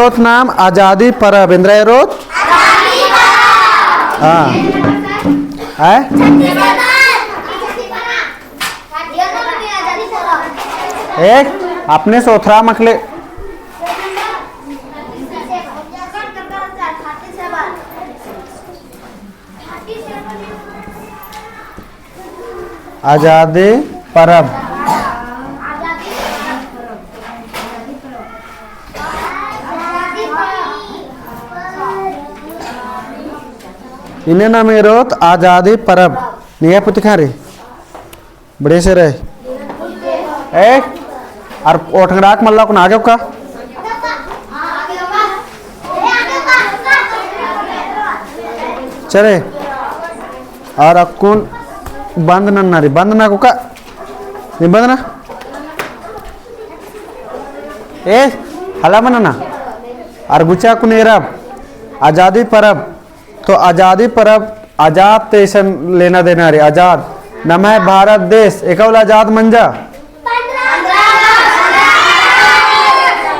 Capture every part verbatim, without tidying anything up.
एरोत नाम आजादी परब, एन्दरा एरोत? हाँ। हैं? ए, अपने सोथरा मखले। आजादी परब। इन्ने नाम एरोत आजादी परब। निंग्है पुतिखा रे। बढ़िया से रहे। ए, अरा ओठंगड़ाक मल्ला कुन आगे का? चले। अरा अक्कुन बंद नन्ना रे, बंद ना कुका। नहीं बंद ना। ए, हला मना ना। अरा गुचा कुन एरब। आजादी परब। तो आजादी परब, आजाद ते इसन लेना देना रे, आजाद। नम्है भारत देश, एका उल्ला आजाद मंजा?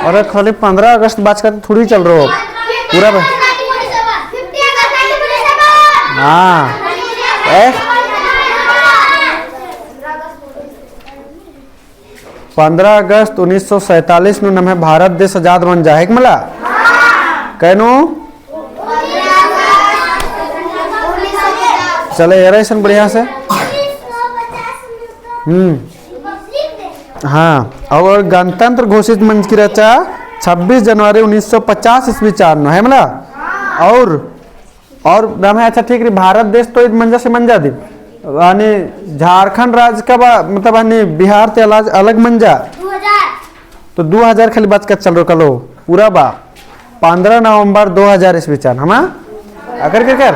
अरे खाली पन्द्रह अगस्त बाचका थोड़ी चल रहो। पूरा भाई। हाँ। ए? पन्द्रह अगस्त उन्नीस सौ सैंतालीस नू नम्है भारत देश आजाद मंजा, है कि मला? कैनू? चले, एरा इसन बढ़िया से। हम्म। हाँ, और गणतंत्र घोषित मंजकी रहचा छब्बीस जनवरी उन्नीस सौ पचास ईस्वी चान नू, है मला? और और नम्है, अच्छा ठीक रई, भारत देश तो ईद मंजा से मंजा दिम। यानी झारखंड राज का बा, मतलब यानी बिहार ते अलग, अलग मंजा। दो हज़ार। तो दो हज़ार खाली बाचका चल रहो कलो, पूरा बा। पन्द्रह नवंबर दो हज़ार ईस्वी चान, हमा? अकर के कर?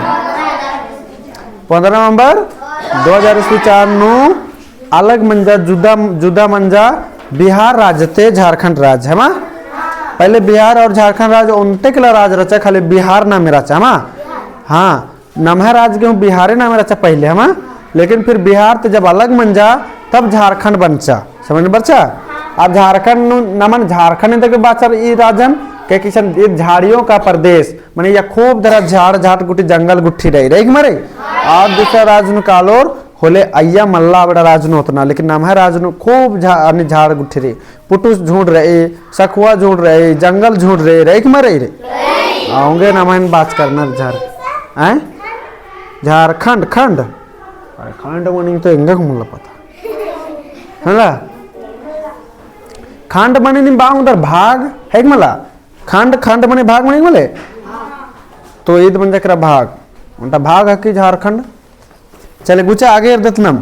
पन्द्रह नवंबर दो हज़ार ईस्वी चान नू अलग मंजा, जुदा, जुदा मंजा बिहार राज्य ते झारखंड राज्य, हमा? पहले बिहार और झारखंड राज्य ओन्टे केला राज्य रहचा, खाली बिहार नामे रहचा, हमा? हाँ, नम्है राज्य के हूँ बिहारे नामे रहचा पहले, हमा? लेकिन फिर बिहार ते जब अलग मंजा, तब झारखंड बनचा, समझ में बरचा? अब झारखंड नू, नमन झारखंड तक बाचर ई राजन, के किसन ई झाड़ियों का प्रदेश, माने या खूब दरा झाड़, झाट गुट्ठी, जंगल गुट्ठी रई, रई कि मरे? और दूसरा राज नू कालोर होले अइय्या मल्ला अबड़ा राज नू ओतना, लेकिन नम्है राज नू खूब झा-, अन्ने झाड़ गुट्ठी रई, पुटुस झुंड रई, सखुआ झुंड रई, जंगल झुंड रई, रई कि मरई रई? आ, औंगे नम्है बाचकर नर झार-, हैं? झारखंड, खंड? अरे खंड मनी तो एंगा को मला पता। है ना? खंड मनी नीम बआ ओंगदर भाग, है कि मला? खंड, खंड मनी भाग मनी मले? तो ईद मंजा केरा भाग। ओन्टा भाग हकी झारखंड। चले गुचा आगे एरदत नम।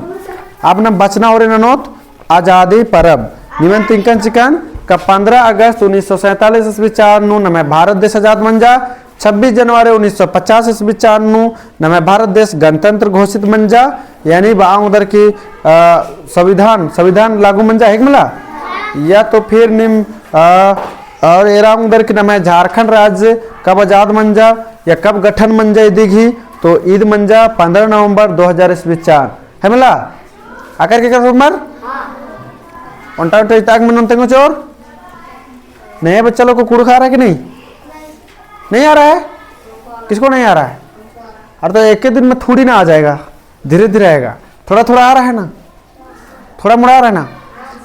अब नम बचना ओरे ननोत आजादी परब। निमन तिंकन चिकन का पन्द्रह अगस्त उन्नीस सौ सैंतालीस ईस्वी चान नू नम्है भारत देश आजाद मंजा। छब्बीस जनवरी उन्नीस सौ पचास ईस्वी चान नू नम्है भारत देश गणतंत्र घोषित मंजा। यानी बआ ओंगदर की, अ, संविधान, संविधान लागू मंजा है कि मला? या तो फिर नीम, अ, और एरा ओंगदर की नम्है झारखंड राज्य कब आजाद मंजा या कब गठन मंजा इदी गही, तो ईद मंजा पन्द्रह नवंबर दो हज़ार ईस्वी चान। है मला? अकर के कर उमर? ओन्टा ओन्टा इताक में नोन तेंगो चोर? नया बच्चा लोग को कुड़ुख आ रहा है कि नहीं? नहीं आ रहा है? किसको नहीं आ रहा है? अरे तो एक ही दिन में थोड़ी ना आ जाएगा, धीरे धीरे आएगा। थोड़ा थोड़ा आ रहा है ना, थोड़ा मोड़ा आ रहा है ना,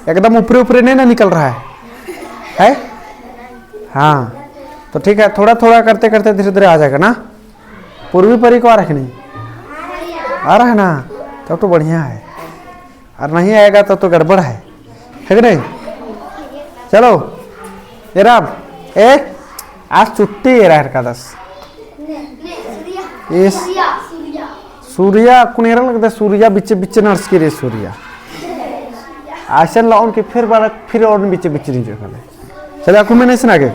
एकदम ऊपरे ऊपरे नहीं ना निकल रहा है, है? हाँ, तो ठीक है, थोड़ा थोड़ा करते करते धीरे धीरे आ जाएगा ना। पूर्वी परी को आ रहा है कि नहीं? आ रहा है ना, तब तो बढ़िया है। और नहीं आएगा तो, तो गड़बड़ है, है कि नहीं? चलो, एरा, ए, आज छुट्टी एरा एकादस। इस सूर्या कुन एरा लगता है, सूर्या बिच्चे बिच्चे नड़सकी रे सूर्या। आसन लाउन के फिर बालक फिर और बिच्चे बिच्चे नहीं जो खले। चले, अक्कु में नहीं सुना के।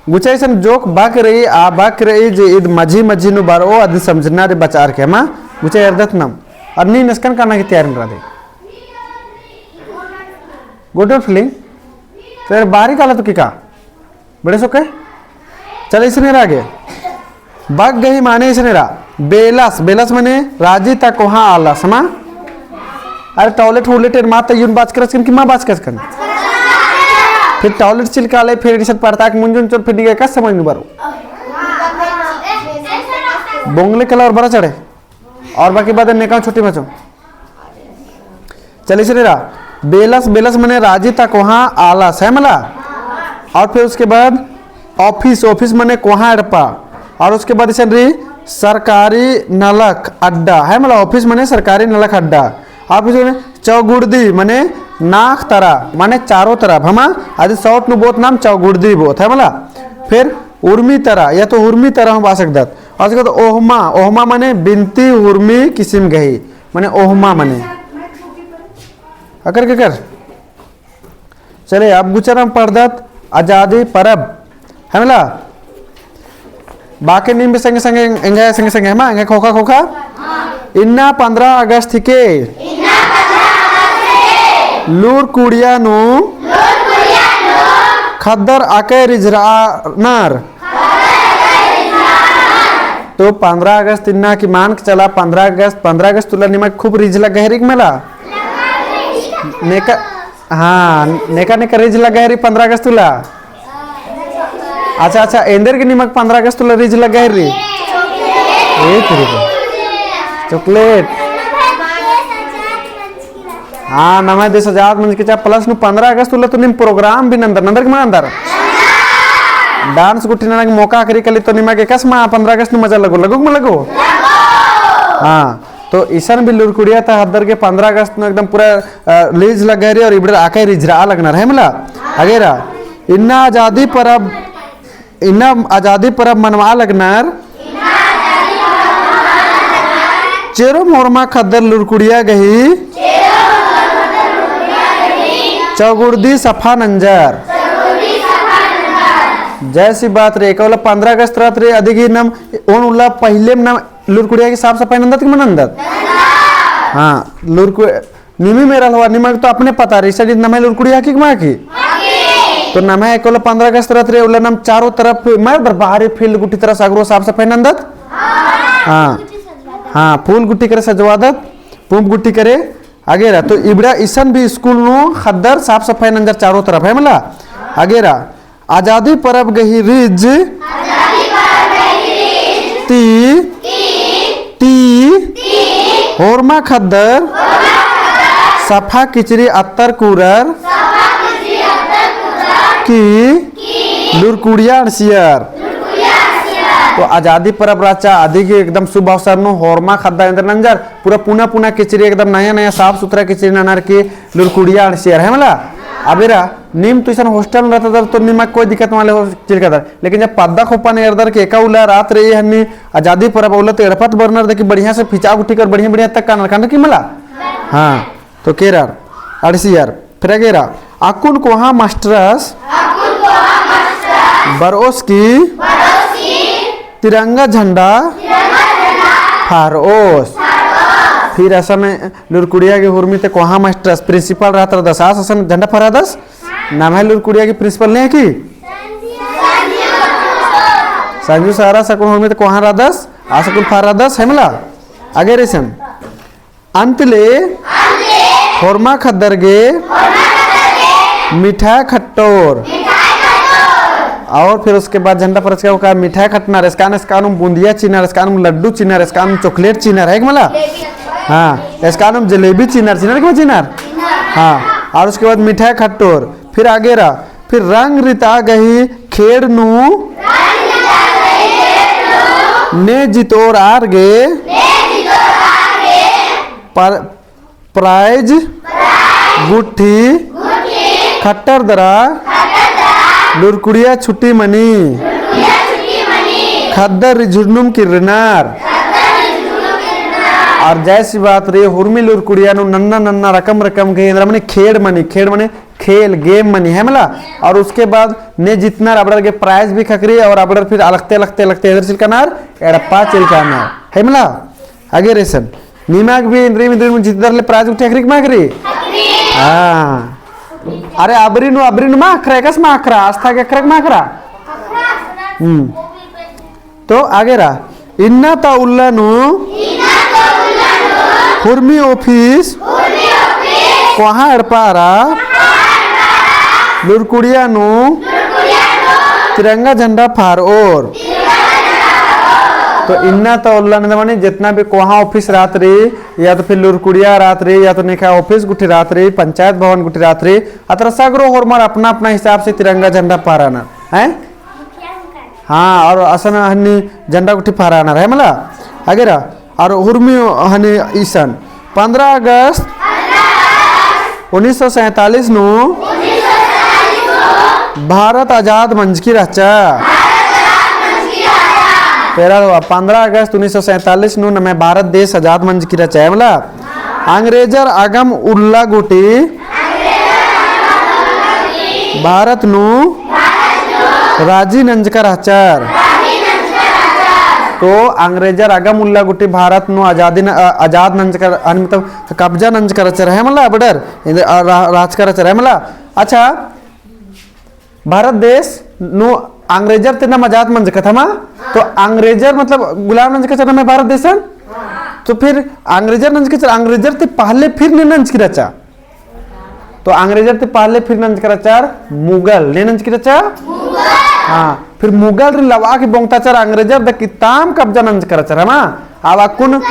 गुचा इसन जोक बाक रई, आ बाक रई जे ईद मझी मझी नू बरओ अदिन समझना रे बचार के, हमा? गुचा एरदत नम। अर नीन असकन काना की तैयारी नरा दे। Good feeling। तेरे बारी काला तो की का? बड़े सोके? चले इसन एरा आगे। बाक गही माने इसन एरा। बेलस, बेलस माने राजी ता कोहाँ आलस, हमा? अरे toilet वॉयलेट एन माता यून बाचकर असकन कि मा बाचकर असकन? फिर toilet चिलका ले, फिर इसन पढ़ता के मुंजुन चोर, फिर निके का समझ नू बरो। बोंगले कला और बरा चढ़े। और बाकी बात नेका छुट्टी मचो। चलिए सुनिरा, बेलस, बेलस मने राजी ता कोहाँ आलस, है मला? और फिर उसके बाद office, office मने कोहाँ एड़पा, और उसके बाद इसन रई सरकारी नलख अड्डा, है मला? Office मने सरकारी नलख अड्डा। Office मने चौगुड़दी मने नाख तरा, मने चारों तरफ, हमा अदी short नू बोत नाम चौगुड़दी बोत, है मला? फिर उर्मी तरा, या तो उर्मी तरा हूँ बआ सकदत। और उसके बाद ओहमा, ओहमा मने बिनती उर्मी किसिम गही, मने ओहमा मने। अकर के कर? चले, अब गुचरम पढ़दत आजादी परब, है मला? बाकी नीम भी संगे संगे, एंगा संगे संगे, है मा? एंगा खोखा खोखा। इन्ना पन्द्रह अगस्त हिके। लूरकुड़िया नू ख़द्दर अकय रिझरनर। तो पन्द्रह अगस्त इन्ना की मान के चला, पन्द्रह अगस्त, पन्द्रह अगस्त उल्ला निमा खूब रिझ लग्गा हेरी मला? नेका, हाँ, नेका नेका रिझ लग्गा हेरी पन्द्रह अगस्त उल्ला। अच्छा, अच्छा, एन्देर के निमा पन्द्रह अगस्त उल्ला रिझ लग्गा हेरी? ए, तेरे को। Chocolate। हाँ, नम्है देश आजाद मंजकी चा, plus नू पन्द्रह अगस्त उल्ला तो नीम program भी नन्दर, नन्दर के मल नन्दर? Dance गुट्ठी नना के मौका करी कली तो निमा के कस मा पन्द्रह अगस्त नू मजा लगो, लगो के मल लगो? हाँ, तो इसन भी लूरकुड़िया ता ख़द्दर के पन्द्रह अगस्त नू एकदम पूरा, अ, रिझ लग्गा हेरी और इबड़र अकय रिझरआ लगनर, है मला? अगेरा, इन्ना आजादी परब इन्ना आजादी परब मनवा लगनर। चेरोम होरमा ख़द्दर लूरकुड़िया गही चौगुड़दी सफा नंजर। जैसी बात रे, एका उल्ला पन्द्रह अगस्त रहत रे, अदिगी नम ओन उल्ला पहिले नम लूरकुड़िया की साफ सफाई नन्दत कि मल नन्दत? हाँ, लूरकु-, निमी मेरा हलवा, निमा तो अपने पता रई, सड़ी नम्है लूरकुड़िया की मा की? तो नम्है एका उल्ला पन्द्रह अगस्त रहत रे, उल्ला नम चारों तरफ, मैं उधर बाहरी field गुट्ठी तरफ सगरो साफ सफाई नन्दत? हाँ। हाँ, फूल गुट्ठी करे सजवादत, पूंप गुट्ठी करे, अगेरा। तो इबड़ा इसन भी school नू ख़द्दर साफ सफाई नंजर चारों तरफ, है मला? अगेरा। आजादी परब गही रिझ ती, ती होरमा ख़द्दर सफा किचरी अत्तर कुरर की लूरकुड़िया अंड़सियर। तो आजादी परब रहचा, अदिगी एकदम शुभ अवसर नू होरमा ख़द्दर एन्देर नंजर, पूरा पुना पुना किचरी, एकदम नया नया साफ सुथरा किचरी ननर की लूरकुड़िया अंड़सियर, है मला? अबेरा नीम तो इसन hostel नू रहदर तो निमा कोई दिक्कत मल होई चिलकदर। लेकिन जब पद्दा खोपा नू एरदर के एका उल्ला रात रे हन्नी आजादी परब उल्ला तो एड़पत बरनर दे कि बढ़िया से फिचा गुट्ठी कर बढ़िया बढ़िया तक कानर कानर कि मला? हाँ, तो केरर अंड़सियर। फिर अगेरा, अक्कुन कोहाँ मास्टरस बरओस की तिरंगा झंडा फहरओस। फिर असन लूरकुड़िया की हुरमी ते कोहाँ मास्टरस principal रहत रअदस, आस असन झंडा फहरादस। नम्है लूरकुड़िया की principल ने की? संजू सर आस अक्कुन हुरमी ते कोहाँ रअदस, आस अक्कुन फहरादस, है मला? अगेरा इसन। अंत ले होरमा ख़द्दर गे मिठाय खट्टोर। और फिर उसके बाद झंडा फहरचका ओका मिठाय खट्टनर, एसकान एसकानुम बूंदिया चिअनर, एसकानुम लड्डू चिअनर, एसकानुम chocolate चिअनर, है कि मला? हाँ, एसकानुम जलेबी चिअनर, चिअनर कि मल चिअनर? हाँ, और उसके बाद मिठाय खट्टोर, फिर अगेरा, फिर रंग रिता गही खेड़ नू ने जितोर आर गे पर prize गुट्ठी खट्टर दरा लूरकुड़िया छुट्टी मनी। ख़द्दर रिझुरनुम किर्रनर। और जैसी बात रई हुरमी लूरकुड़िया नू नन्ना नन्ना रकम रकम के एन्दरा मनी खेड़ मनी, खेड़ मनी खेल, game मनी है मला। और उसके बाद ने जितनर अबड़र गे prize भी ख़क्खरी और अबड़र फिर अलगते अलगते अलगते एन्दर चिलकानर, एड़पा चिलकानर है मला। अगेरा इसन निमा गे भी इन्द्रिम इन्द्रिम जितदर ले prize गुट्ठी ख़क्खरी कि मल ख़क्खरी? हाँ। अरे अबरी नू, अबरी नू मल ख़क्खरा, एकासे मल ख़क्खरा, आस्था गे ख़क्खरा कि मल ख़क्खरा? हम्म। तो अगेरा, इन्ना ता उल्ला नू हुरमी office कोहाँ एड़पा अरा लुरकुड़िया नू तिरंगा झंडा फहरओर। तो इन्ना तो उल्ला नंदर मनी जितना भी कोहाँ office रहत रई, या तो फिर लुरकुड़िया रहत रई, या तो नेखा office गुट्ठी रहत रई, पंचायत भवन गुट्ठी रहत रई, अतरा सगरो होरमर अपना अपना हिसाब से तिरंगा झंडा फहरानर, हैं? हाँ, और असन हन्नी झंडा गुट्ठी फहरानर, है मला? अगेरा, और हुरमी हन्नी इसन, पन्द्रह अगस्त उन्नीस सौ सैंतालीस नू भारत आजाद मंजकी रहचा। तेरा हुआ, पन्द्रह अगस्त उन्नीस सौ सैंतालीस नू नम्है भारत देश आजाद मंजकी रहचा, है मला? अंग्रेजर अगम उल्ला गूटी भारत नू राजी नंजका रहचर। तो अंग्रेजर अगम उल्ला गूटी भारत नू आजादी न-, अ, आजाद नंजका, अ, मतलब कब्जा नंजका रहचर, है मला, अबड़र, इन्द-, अ, रा-, राजका रहचर, है मला। अच्छा, भारत देश नू अंग्रेजर ती नम आजाद मंजकत हमा, तो अंग्रेजर मतलब गुलाम नंजका रहचर नम्है भारत देशन। तो फिर अंग्रेजर नंजका रहचर, अंग्रेजर ती पहले फिर ने नंजकी रहचा। तो अंग्रेजर ती पहले फिर नंजका रहचर मुगल, ने नंजकी रहचा? हाँ, फिर मुगलरिन लवा की बोंगताचर अंग्रेजर दकी ताम कब्जा नंजका रहचर, हमा? अब अक्कुन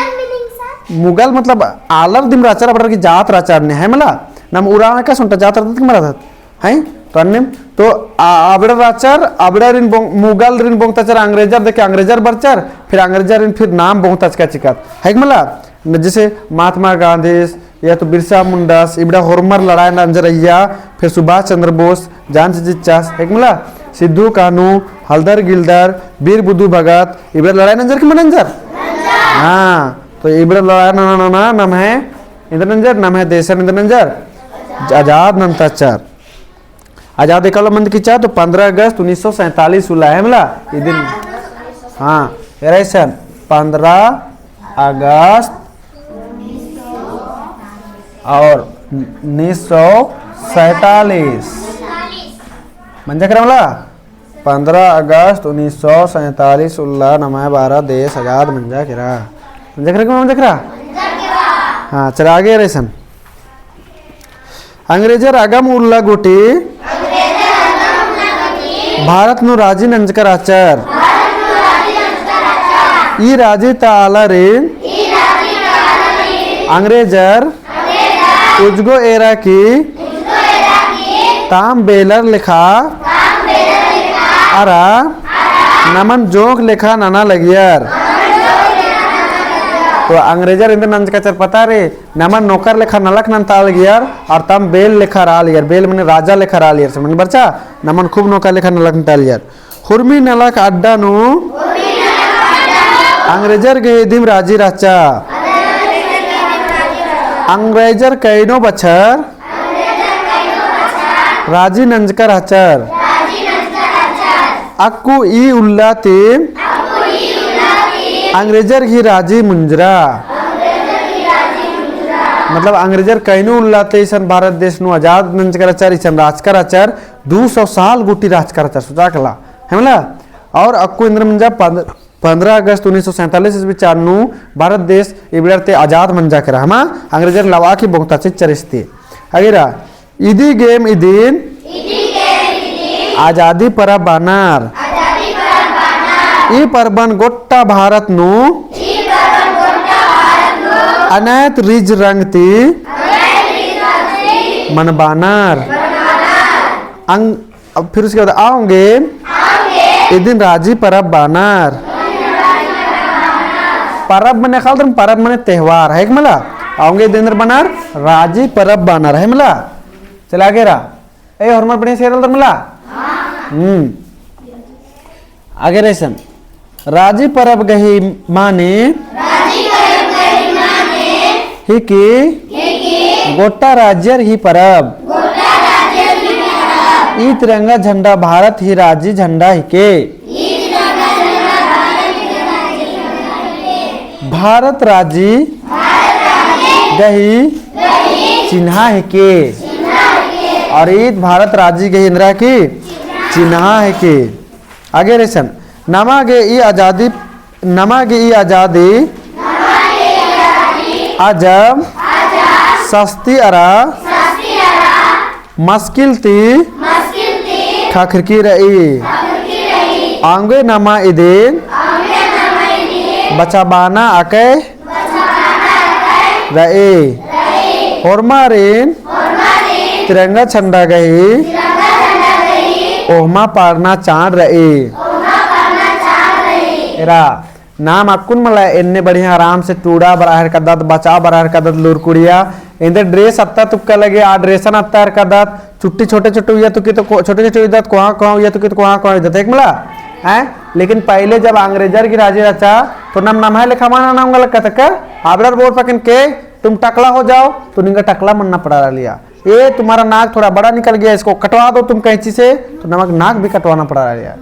मुगल मतलब आलर दिम रहचर, अबड़र की जात रहचर ने, है मला? नम उराँव का सुन्टा जात रहचर की मरा रहचर? हैं? तो अन्नेम, तो आ-, अबड़र रहचर, अबड़रिन बोंग-, मुगलरिन बोंगताचर अंग्रेजर दकी अंग्रेजर बरचर, फिर अंग्रेजरिन फिर नाम बोंगताचका चिकत, है कि मला? न जैसे महात्मा गांधीस, या तो बिरसा मुंडास, इबड़ा होरमर लड़ाई नंजर अइय्या, फिर सुभाष चंद्र बोस, जान से जिच्चास, है कि मला? सिद्धू कान्हू, हलदर गिलदर, बीर बुधु भगत, इबड़ा लड़ाई नंजर की मल नंजर? हाँ, तो इबड़ा लड़ाई नना नना नम्है इन्दर नंजर, नम्है देशन इन्दर नंजर, आजाद नंताचर। आजाद एकालो मंजकी रहचा तो पन्द्रह अगस्त उन्नीस सौ सैंतालीस उल्ला, है मला? ई दिन, हाँ, एरा इसन पन्द्रह अगस्त और उन्नीस सौ सैंतालीस। मंजा केरा मला? पन्द्रह अगस्त उन्नीस सौ सैंतालीस उल्ला नम्है भारत देश आजाद मंजा केरा। मंजा केरा कि मल मंजा केरा? हाँ, चला आगे एरा इसन। अंग्रेजर अगम उल्ला गूटी भारत नू राजी नंजका रहचर। ई राजी ता आलारिन अंग्रेजर उजगो एरा की ताम बेलर लेखा अरा नमन जोंक लेखा नना लगियर। तो अंग्रेजर इन्दर नंजकाचर पता रई, नमन नोकर लेखा नलख नन्ता लगियर, और तम बेल लेखा रआ लगियर, बेल मने राजा लेखा रआ लगियर, समझ बरचा? नमन खूब नोकर लेखा नलख नन्ता लगियर। हुरमी नलख अड्डा नू अंग्रेजर गही दिम राजी रहचा। अंग्रेजर कैनो बछर राजी नंजका रहचर। अक्कु ई उल्ला ती अंग्रेजर गही राजी मुंजरा। मतलब अंग्रेजर कैनो उल्ला ती इसन भारत देश नू आजाद नंजका रहचर, इसन राजका रहचर, दू सौ साल गूटी राजका रहचर, सोचा केला, है मला? और अक्कु इन्दर मंजा पन्द्रह अगस्त उन्नीस सौ सैंतालीस ईस्वी चान नू भारत देश इबड़र ती आजाद मंजा केरा, हमा अंग्रेजर लवा की बोंगता चिच्चर इस्ती। अगेरा, इदी गेम इदिन आजादी परब बानर। ई परबन गोट्टा भारत नू अनैत रिज रंग ती मनबानर। अंग अब फिर उसके बाद औंगे इदिन राजी परब बानर। परब मने खाल धर्म, परब मने त्योहार है कि मला? औंगे इदिन बानर राजी परब बानर है मला। चला आगे रा। ए, होरमर बढ़िया से रल धर्म मला? हम्म। आगे रा इसन। राजी परब गही माने हिकी गोट्टा राज्यर ही परब। ई तिरंगा झंडा भारत ही राजी झंडा हिके। भारत राजी गही चिन्हा हिके। और ई भारत राजी गही एन्दरा की चिन्हा हिके। आगे रा इसन, नमा गे ई आजादी, नमा गे ई आजादी अजब सस्ती अरा मस्किल ती ख़क्खरकी रई। औंगे नमा इदिन बचाबअना अकय रई। होरमारिन तिरंगा झंडा गही ओहमा पाड़ना चाड़ रई। एरा नाम अक्कुन मला एन्ने बढ़िया आराम से टूड़ा बरआ हेलरकदत, बचा बरआ हेलरकदत लूरकुड़िया। एन्देर dress अत्ता तुक्का लगे, आ dressन अत्ता हेलरकदत, चुट्टी छोटे छोटे उइया तुकी तो को-, छोटे छोटे उइदत, कोहाँ कोहाँ उइया तुकी तो कोहाँ कोहाँ उइदत, एक मला? हैं? लेकिन पहले जब अंग्रेजर गही राजी रहचा, तो नम नम्है लेखा मना नंगा लगदत का? अबड़र बोर पकन के, तुम टकला हो जाओ, तो निंगा टकला मन्ना पड़ा रआ लिया। ए, तुम्हारा नाक थोड़ा बड़ा निकल गया, इसको कटवा दो तुम कैंची से, तो नमा गे नाक भी कटवाना पड़ा रआ लिया।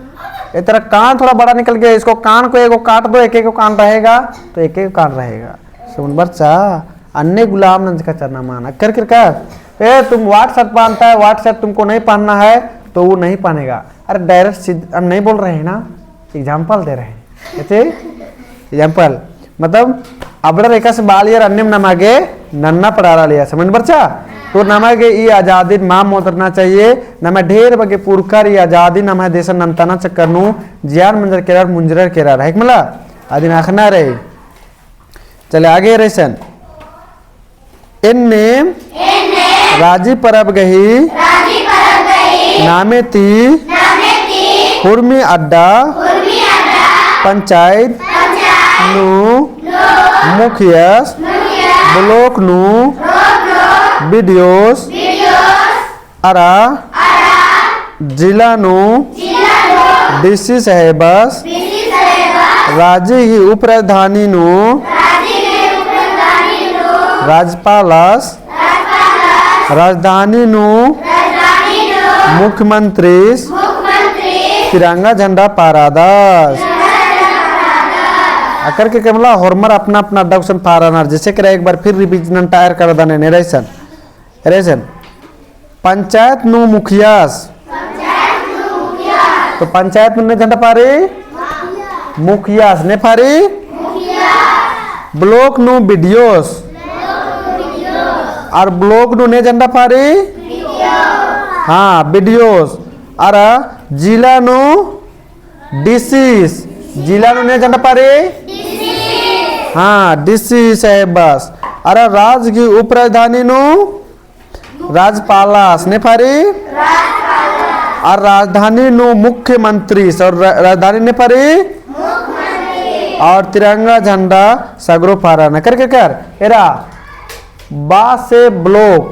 ए, तेरा कान थोड़ा बड़ा निकल गया, इसको कान को एगो काट दो, एक एक कान रहेगा, तो एक एक कान रहेगा। समझ बरचा, अन्ने गुलाम नंजका चरना मान। अक्कर किरका, ए, तुम white shirt पहनता है, white shirt तुमको नहीं पहनना है, तो वो नहीं पहनेगा। अरे, direct सीध-, हम नहीं बोल रहे हैं ना, example दे रहे हैं। ऐसे example, मतलब, अबड़र एकासे बआ लियर अन्नेम नमा गे नन्ना पड़ारा लिया, समझ बरचा? तो नमा गे ई आजादी मा मोदरना चाहिए, नमा ढेर बग्गे पुरखर ई आजादी नमा देशन नन्ताना चक्कर नू जियान मंजर केरर, मुंजरर केरर, है कि मला? अदिन अख़ना रई। चले आगे रईसन। एन्ने राजी परब गही नामे ती हुरमी अड्डा पंचायत नू मुखियस block नू BDOs अरा जिला नू DC साहेबस राजी गही उपराजधानी नू राज्यपालस राजधानी नू मुख्यमंत्रीस तिरंगा झंडा फहरादस। अक्कर किरका मला होरमर अपना अपना अड्डा गुसन फहरानर, जैसे कि एक बार फिर revision नन्तायर करदन एन्ने रईसन। रईसन। पंचायत नू मुखियास। तो पंचायत नू ने झंडा फहरी? मुखियास ने फहरी? Block नू BDOs। अरा block नू ने झंडा फहरी? हाँ, BDOs। अरा जिला नू DCs, जिला नू ने झंडा फहरी? हाँ, DC साहेबस। अरा राज गही उपराजधानी नू राज्यपालस ने फहरी? अरा राजधानी नू मुख्यमंत्रीस, अरा रा-, राजधानी ने फहरी? अरा तिरंगा झंडा सगरो फहरानर। अक्कर किरका, एरा बा से block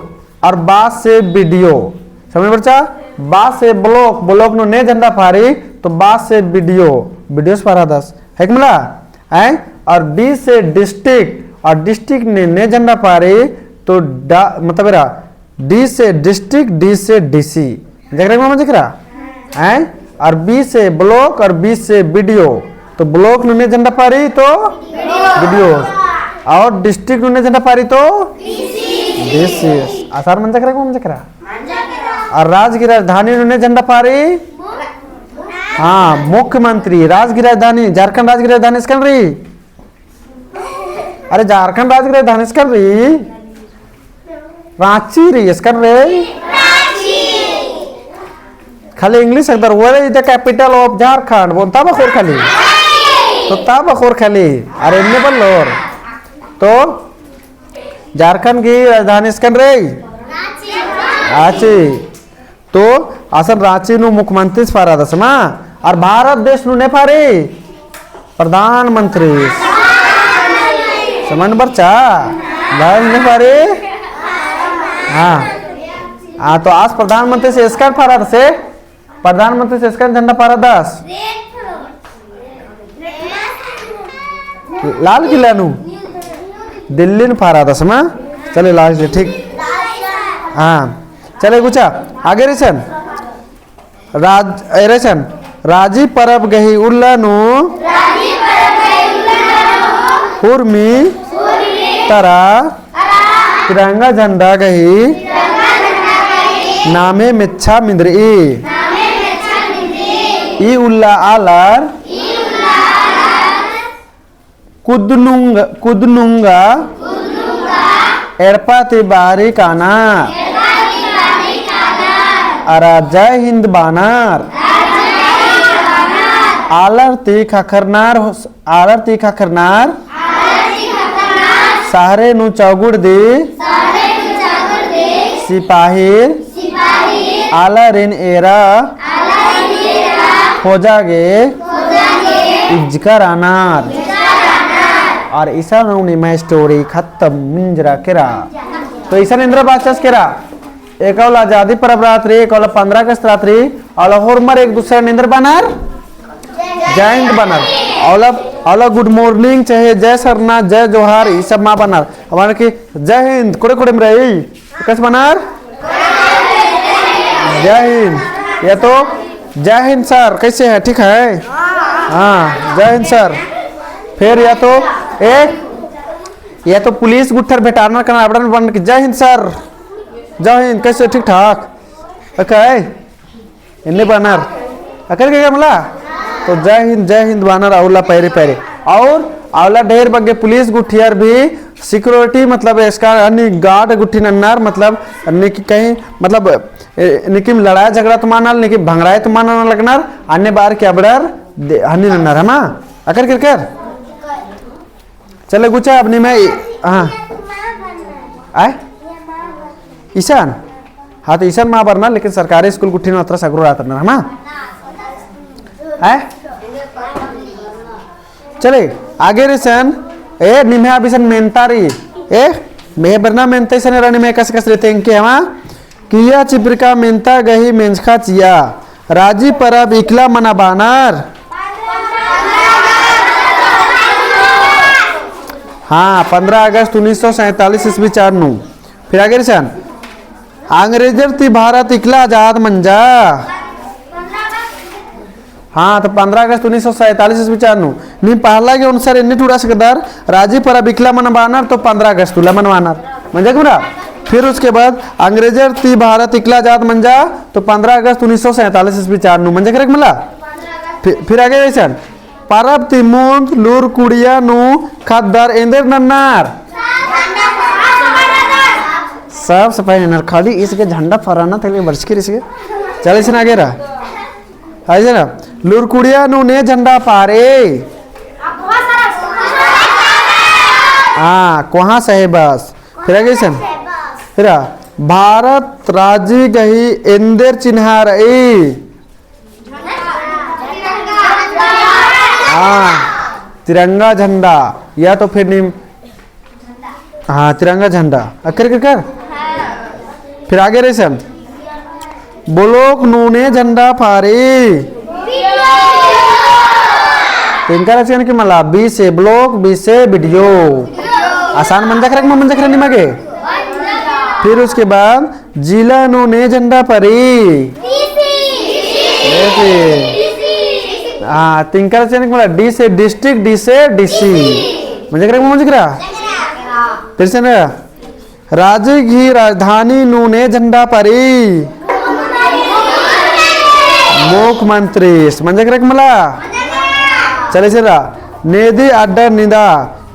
अरा बा से BDO। समझ बरचा? बा से block, block नू ने झंडा फहरी, तो बा से BDO, BDOs फहरादस। है कि मला? हैं? अरा D से district, अरा district नू ने झंडा फहरी, तो डा-, मतलब एरा, D से district, D से DC। जकरा मा जकरा? हैं? अरा B से block, अरा B से BDO। तो block नू ने झंडा फहरी तो BDO। अरा district नू ने झंडा फहरी तो DCs। आसार मंजा केरा कि मल मंजा केरा? अरा राज गही राजधानी नू ने झंडा फहरी? हाँ, मुख्यमंत्री। राज गही राजधानी, झारखंड राज गही राजधानी एसकन रई? अरे, झारखंड राज गही राजधानी एसकन रई? रांची रई, एसकन रई? खाली English अख़दर, "Where is the capital of Jharkhand?" बोन तब अख़ोर खाली। तो तब अख़ोर खाली। अरे, एन्ने बल्लोर। तो झारखंड गही राजधानी एसकन रई? रांची। तो असन रांची नू मुख्यमंत्रीस फहरादस मा, अरा भारत देश नू ने फहरी? प्रधानमंत्री। समझ बरचा? भारत ने फहरी? हाँ। हाँ, तो आस प्रधानमंत्रीस एसकन फहरादस, प्रधानमंत्रीस एसकन झंडा फहरादस। लाल किला नू, दिल्ली नू फहरादस मा। चले लाल किला, ठीक। हाँ, चले गुचा, आगे रईसन। राज-, ए, रईसन, राजी परब गही उल्ला नू हुरमी तरा तिरंगा झंडा गही नामे मेच्छा मिंदरई। ई उल्ला आलर कुदनुंग-, कुदनुंगा एड़पा ती बाहरी काना। अरा जय हिंद बानर। आलर ती ख़क्खरनर, आलर ती ख़क्खरनर। सहरे नू चौगुड़ दी। सिपाहिर। आलारिन एरा। खोजा गे। इज्जका रअनर। और इसन नू निम्है story खत्म मुंजरा केरा। तो इसन एन्दरा बाचस केरा। एकौला आजादी परब रअत रई, एकौला पंद्रह अगस्त रअत रई, औला होरमर एक दूसरा नू एन्दर बअनर, जय हिंद बअनर। औला, औला good morning, चाहे जय सरना, जय जोहार, ई सब मा बअनर। हमारे की जय हिंद, कोड़े कोड़े में रई, कस बअनर? जय हिंद। या तो जय हिंद sir, कैसे हैं? ठीक हैं? हाँ, जय हिंद sir। फिर या तो, ए, या तो पुलिस गुट्ठर भेटारनर कना, अबड़न बअनर की जय हिंद sir। जय हिंद, कैसे, ठीक ठाक? अकय? एन्ने बअनर। अकय के मला? तो जय हिंद, जय हिंद बअनर औला पैरे पैरे। और औला ढेर बग्गे पुलिस गुट्ठियर भी security, मतलब, इसका अन्नी guard गुट्ठी नन्नर, मतलब, अन्नी की कहीं, मतलब, ए, निकिम लड़ाई झगड़ा तो मा ननर, निकिम भंगड़ाई तो मा नना लगनर, अन्ने बार के अबड़र दे-, हन्नी नन्नर, है ना? अकय केरकर? चले गुचा अब निम्है, हाँ। आय? इसन? हाँ, तो इसन मा बरना, लेकिन सरकारी स्कूल गुट्ठी नू अतरा सगरो रअत रअनर, है ना? आय? चले, आगे रई इसन, ए, निम्है अब इसन मेन्ता रई, ए, मेहे बरना मेन्ता इसन एरा निम्है कस कस रई तेंगके हमा, किया चिपरका मेन्ता गही मेंजखा चिया, राजी परब इकला मना बानर। हाँ, पंद्रह अगस्त उन्नीस सौ सैंतालीस ईस्वी चार नू। फिर आगे रई इसन, अंग्रेजर ती भारत इकला आजाद मंजा। हाँ, तो पंद्रह अगस्त उन्नीस सौ सैंतालीस ईस्वी चार नू। नीम पहला गे अनुसार एन्ने टूड़ा सकदर, राजी परब इकला मना बानर तो पंद्रह अगस्त उल्ला मनवानर। मंजा केरा? फिर उसके बाद अंग्रेजर ती भारत इकला आजाद मंजा तो पंद्रह अगस्त उन्नीस सौ सैंतालीस ईस्वी चार नू। मंजा केरा मला? फिर, फिर आगे रई इसन, परब ती मुन्द लूर कुड़िया नू ख़द्दर एन्देर नन्नर। साफ सफाई नन्नर, खाली इसके झंडा फहराना था, बरचकी रई इसके। चले इसन आगे रई। है ना? लूर कुड़िया नू ने झंडा पारे। हाँ, कोहाँ साहेबस। फिर आगे इसन। फिर भारत राजी गही एन्देर चिन्हा रई। हाँ, तिरंगा झंडा। या तो फिर नीम हाँ, तिरंगा झंडा। अक्कर, अक्कर, अक्कर। फिर आगे रई इसन। Block नू ने झंडा पारे। तो एंका रहचकन कि मला, B से block, B से B D O। आसान मंजा केरा, मंजा केरा निमा गे। फिर उसके बाद जिला नू ने झंडा पारे। D C। हाँ, तो एंका रहचकन कि मला, D से district, D से D C। मंजा केरा, मंजा केरा। फिर से ना, राजी गही राजधानी नू ने झंडा पारे। मुख्यमंत्री, मंजा केरा मला। चले इसन रई, नेदी अड्डा निंदा,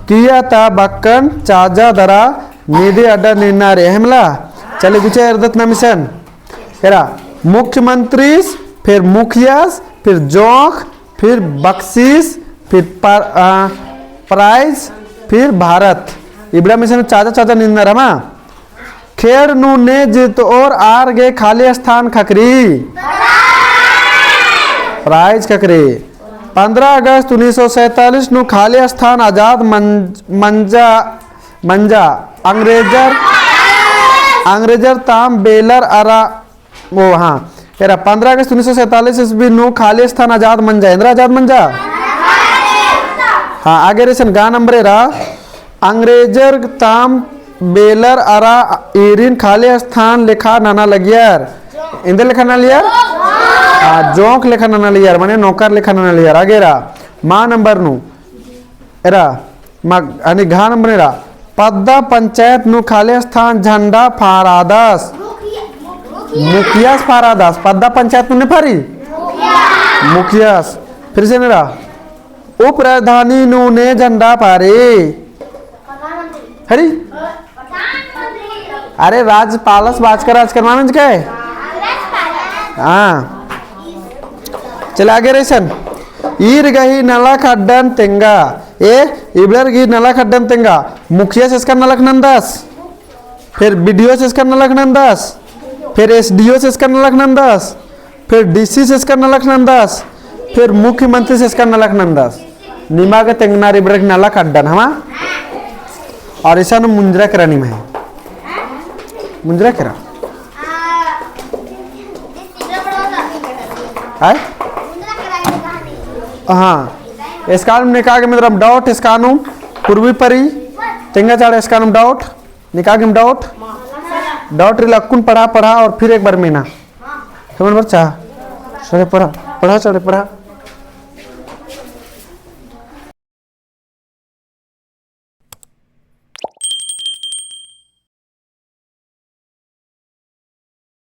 किया ता बक्कन चाजा दरा, नेदी अड्डा निन्ना रई, है मला। चले गुचा एरदत नाम इसन। एरा, मुख्यमंत्रीस, फिर मुखियास, फिर जोंख, फिर बख्शीस, फिर पर-, आ, prize, फिर भारत। इबड़ा में से चाजा चाजा निन्नर हमा। खेड़ नू ने जितओर आर गे खाली स्थान ख़क्खरी। Prize ख़क्खरी। पंद्रह अगस्त उन्नीस सौ सैंतालीस नू खाली स्थान आजाद मन-, मंजा मंजा, अंग्रेजर, अंग्रेजर ताम बेलर अरा, ओ हाँ, एरा पंद्रह अगस्त उन्नीस सौ सैंतालीस ईस्वी नू खाली स्थान आजाद मंजा, एन्दरा आजाद मंजा? हाँ, आगे रई इसन गा नंबर एरा, अंग्रेजर ताम बेलर अरा ईरिन खाली स्थान लेखा नना लगियर। एन्देर लेखा नना लगियर? हाँ, जोंख लेखा नना लगियर, माने नौकर लेखा नना लगियर। आगे एरा, मा नंबर नू, एरा, मा, यानी घा नंबर एरा, पद्दा पंचायत नू खाली स्थान झंडा फहरादस। मुखियास फहरादस, पद्दा पंचायत नू ने फहरी? मुखियास। फिर से एरा, उप राजधानी नू ने झंडा फहरी? हरी? अरे, राज्यपालस बाचकर, आजकर मानंज के? हाँ। चले आगे रईसन। ईर गही नलख अड्डन तेंगा। ए, इबड़र गही नलख अड्डन तेंगा। मुखियस एसकन नलख नन्दस। फिर बीडीओस एसकन नलख नन्दस। फिर एसडीओस एसकन नलख नन्दस। फिर डीसीस एसकन नलख नन्दस। फिर मुख्यमंत्रीस एसकन नलख नन्दस। निमा गे तेंगना रई इबड़र गही नलख अड्डन, हमा? और इसन मुंजरा केरा निम्है। मुंजरा केरा। आय? हाँ। एसकानुम निका गे मतलब doubt एसकानुम पूर्वी परी। तेंगा चाड़े एसकानुम doubt। निका गे doubt। Doubt रई ला अक्कुन पढ़ा, पढ़ा और फिर एक बार मेना। समझ बरचा? चाड़े पढ़ा, पढ़ा, चाड़े पढ़ा।